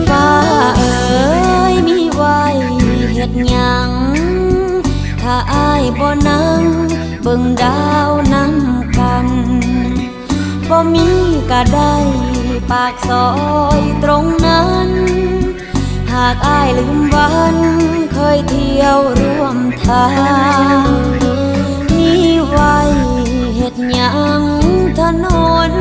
ຟ້າເອີຍ ມີໄວ້ເຮັດຫຍັງ ຖ້າອ້າຍບໍ່ນັ່ງເບິ່ງດາວນຳກັນ? ບໍ່ມີກະໄດ້ປາກຊອຍຕົງນັ້ນ ຫາກອ້າຍລືມວັນເຄີຍທ່ຽວຮ່ວມທາງ ມີໄວ້ເຮັດຫຍັງຖະໜົນ